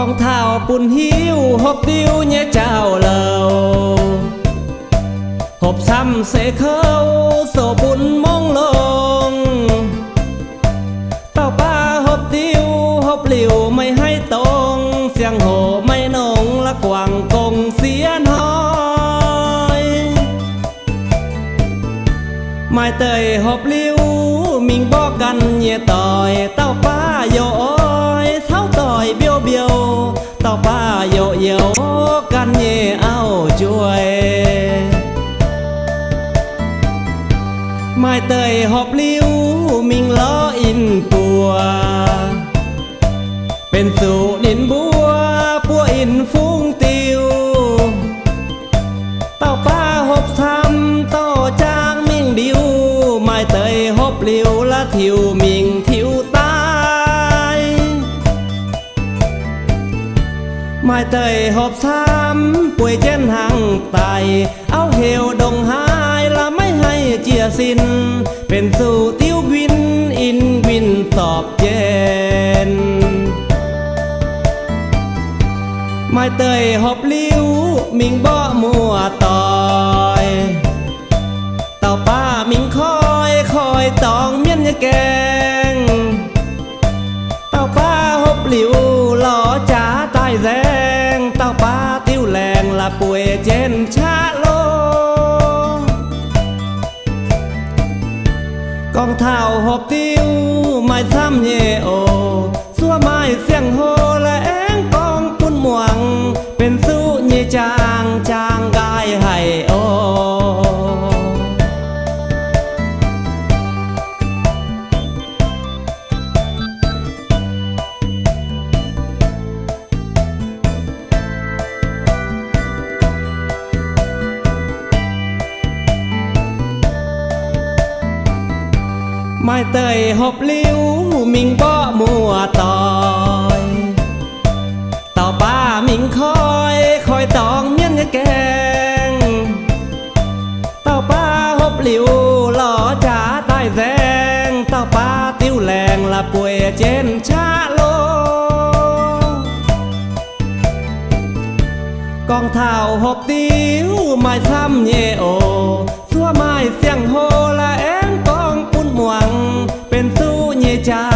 Gorngv taux bun hiuv hopv diuv nyei jauv-louc, hopv camv se kouv soux bun mongh longx. Dauh baav hopv diuv hopv liuz maiv haih dongz, ziangh hoc maiv nongx la'guaengx gong siev hnoi. Maaih deix hopv liuz mingh mborqv ganh nyei doic, dauh baav youz oix cauv doic mbiouv-mbiouh, dauh baav youz youz ganh nyei auv-njuih. Maaih deix hopv liuz mingh lorz in buoz, benx zuqc ninh mbuo buov in fungv diuh. Dauh baav hopv camv dorh jaang mingh ndiuv, maaih deix hopv liuz la'tiux mingh tiux daaih. Maaih deix hopv camv bueix jienv hnangv daic, auv heuc ndongc haaix la'maiv haih jiez sin, benx zuqc diuv nquin in nquin zorpc jienv. Maaih deix hopv liuz mingh mborqv muoz-doic, dauh baav mingh koi, koi dorngx mienv nyei gaengh. Dauh baav hopv liuz lorz jaax daaih nzaeng, dauh baav diuv laengz la'bueix jienv qaqv lov. Gorngv taux hopv diuv maaih camv nyei oc, zuov maaih ziangh hoc la'aengx gorngv bun muangx, benx zuqc nyei jaang, jaang nqaai haic oc. Maaih deix hopv liuz mingh mborqv muoz-doic, dauh baav mingh koi, koi dorngx mienv nyei gaengh. Dauh baav hopv liuz lorz jaax daaih nzaeng, dauh baav diuv laengz la'bueix jienv qaqv lov. Gorngv taux hopv diuv maaih camv nyei oc, zuov maaih ziangh hoc la'aengx gorngv bun muangx, benx zuqc nyei jaa